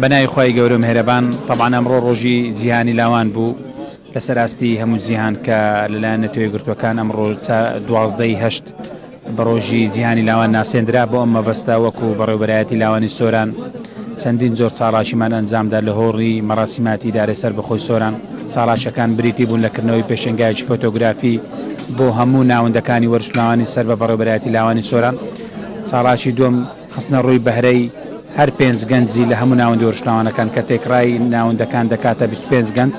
بەناوی خوای گەورە و میهرەبان، تەبعەن ئەمڕۆ ڕۆژی جیهانی لاوان بوو لەسەر ئاستی هەموو جیهان کە لەلایەن نەتەوە یەکگرتووەکان ئەمڕۆ 12 ی هەشت بە ڕۆژی جیهانی لاوان ناسێندرا. بۆ ئەم مەبەستە وەکو بەڕێوبەرایەتی لاوانی سۆران چەندین جۆر چاڵاکیمان ئەنجامدا لە هۆڕی مەراسیماتی ئیدارەی سەربەخۆی سۆران. چاڵاکیەکان بریتی بوون لە کردنەوەی پێشەنگایەکی فۆتۆگرافی بۆ هەموو ناوەندەکانی وەرزش لاوانی سەر بە بەڕێوبەرایەتی لاوانی سۆران. چاڵاکی دووەم خستنە ڕووی بەهرەی هەر پێنج گەنجی لە هەموو ناوەندی وەرزشناوانەکان کە تێکڕای ناوەندەکان دەکاتە 25 گەنج،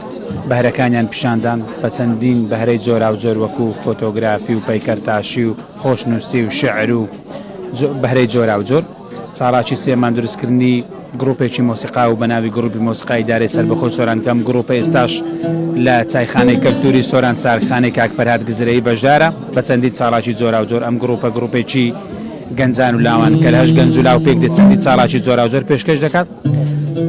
بەهرەکانیان پیشاندان بە چەندین بەهرەی جۆراوجۆر وەکو فۆتۆگرافی و پەیکەرتاشی و خۆشنووسی و شیعر و بەهرەی جۆراوجۆر. چالاکی سێمان دروستکردنی گڕوپێکی مۆسیقا و بەناوی گڕوپی مۆسیقای ئیدارەی سەربەخۆی سۆران کە ئەم گڕوپە ئێستاش لە چایخانەی کەلتوری سۆران چایخانەی کاک فەرهاد گزرەیی بەشدارە بە چەندین چالاکی جۆراوجۆر ئەم گڕوپە گڕوپێکی گەنجان و لاوان کە لە هەشت گەنج و لاو پێک دێت چەندین چالاکی جۆراوجۆر پێشکەش دەکات.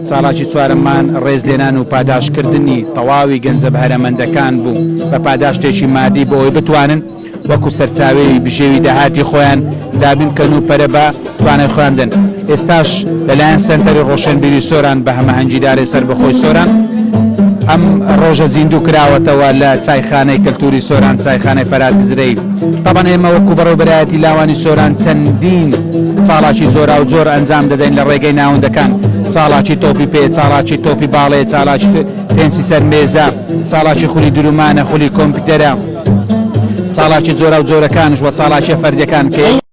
چالاکی چوارەممان ڕێزلێنان و پاداشتکردنی تەواوی گەنجە بەهرەمەندەکان بوو بە پاداشتێکی مادی بۆ ئەوەی بتوانن وەکو سەرچاوەی بژێوی داهاتی خۆیان دابین بکەن و پەرە بە توانای خۆیان بدەن. ئێستاش لەلایەن سەنتەری ڕۆشنبیری سۆران بە هەماهەنگی دارەی سەربەخۆی سۆران ئەم ڕۆژە زیندوو کراوەتەوە لە چایخانەی کەلتوری سۆران، چایخانەی فەرهاد گزرەیی. تەبعەن ئێمە وەکو بەڕێوەبەرایەتی لاوانی سۆران چەندین چاڵاکی جۆراوجۆر ئەنجام دەدەین لە ڕێگەی ناوەندەکان، چاڵاکی تۆپی پێ، چاڵاکی تۆپی باڵێ، چالاکی تێنسی سەر مێزە، چاڵاکی خولی درومانە، خولی کۆمپیوتەرە، چاڵاکی جۆراوجۆرەکانش وە چاڵاکیە فەردیەکان کە.